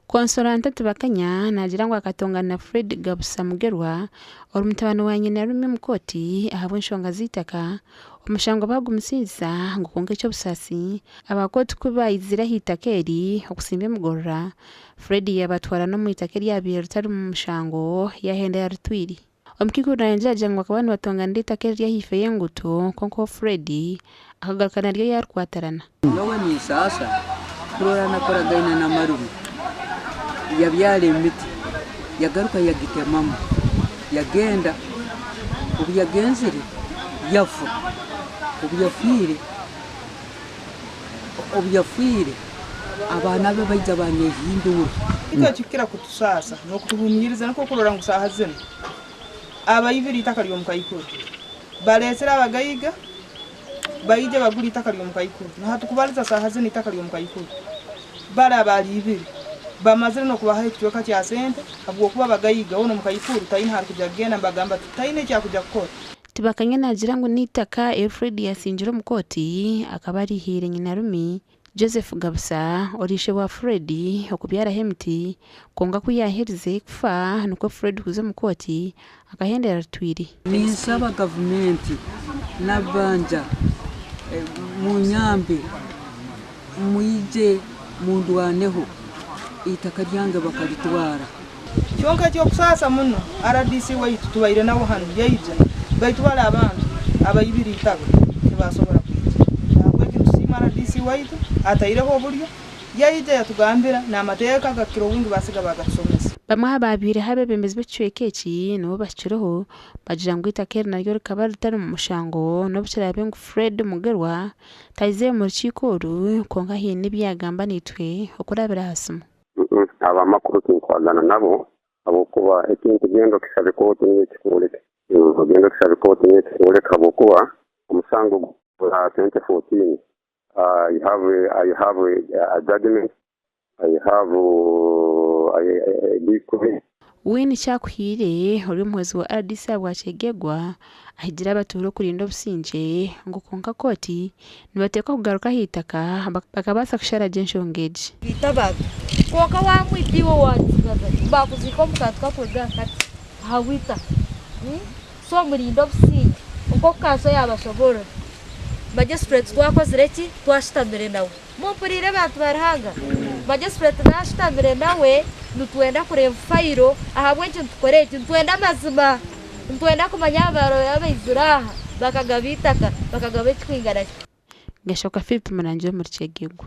Konsolanta Tibakanya naagira ngu akatongana na Fred Gabusa Mugerwa ori mutabani wa nyinarumi omu kooti ahabw'enshonga z'eitaka, omushango baagumusiiza ngu kwonka eky'obusaasi aba kooti ku baizire ah'eitaka eri okusimba emigorora, Fred yaabatwara n'omu itaka eryabaire ritari mu mushango yaahenda yaaritwire. Omukaikuru naayongyera agira ngu bakaba nibatonganira eitaka eriri ahaifo y'enguuto kwonka obu Fred akagaruka naryo yaarikwatarana. Nyowe ninsaasa kurora nakoragaine na marume, yabyara emiti yagaruka yagitemamu yagenda, obu yagenzire yafa, obu yafiire obu yafiire abaana be baija banyehindura. Itwe ekikukira kutusaasa n'okutuhumiiriza nikwo kurora ngu saaha zinu abaibire itaka ly'omukaikuru baleesire abagaiga baije bagure itaka ly'omukaikuru. Na hati kubaliza saaha zinu itaka ly'omukaikuru bali abaaliibire bamazire n'okubahaho ekicweka kya sente habwokuba abagaiga onu omukaikuru taine aharukugya kugenda nibagamba taine eki akugya kukora. Tibakanya naagira ngu n'eitaka eri Fred yaasingire omu kooti akaba ariihaire nyinarumi, Joseph Gabusa, ori ishe wa Fred okubyaraho emiti, kwonka ku yaaherize kufa nikwo Fred kuza omu kooti akahendera aritwire. Ninsaba gavumenti n'abanja munyambe mwije mundwaneho eitaka ryange bakaritwara. Kyonka eky'okusaasa muno rdc waitu tubaire nawe hanu yaija baitu bali abantu abaibire itaka tibasobora kwija. Nahabweki nitusiima rdc waitu ataireho oburyo yaija yatugambira n'amateeka agakukira obwingi basiga bagatusomesa. Bamwe aha baabaireho abeebembezi b'ekicweka eki nibo bahikireho bagira ngu eitaka eri naryo rikaba ritari mu mushango n'obu kiraabe ngu Fred Mugerwa taizire mu rukiiko oru kwonka haine ebi yaagamba naitwe okurabira aha simu. Abamakuru tinkwagana nabo habwokuba ekintu genda okishabe kooti niyo ekikworeka. Ogende okishabe kooti niyo ekikworeka habwokuba omusango gwa 2014 I have I have a judgment, I have a decree. Winnie Kyakuhiire ori omuhwezi wa rdc ahabwa Kyegegwa ahigire abatuura okurinda obusingye ngu kwonka kooti nibateekwa kugaruka ah'eitaka bakabaasa kushara gye enshonga egi. Twita abantu kwonka waamwita iwe waatsigaza ki? Baakuziika omu kantu kakwega kati ahabw'eitaka. So murinde obusingye nk'oku kanso yaabashoboorora. Magistrate twakozire ki? Twashutamire nawe. Mumpuriire bantu ba Ruhanga? Magistrate naashutamire nawe nitwenda kureeba fayiro ahabw'enki nitukora eki? Nitwenda amazima. Nitwenda kumanya aba abaizire aha bakagaba eitaka bakagaba ekikwingana ki? Gashoka Philip Murangi w'omuri Kyegegwa.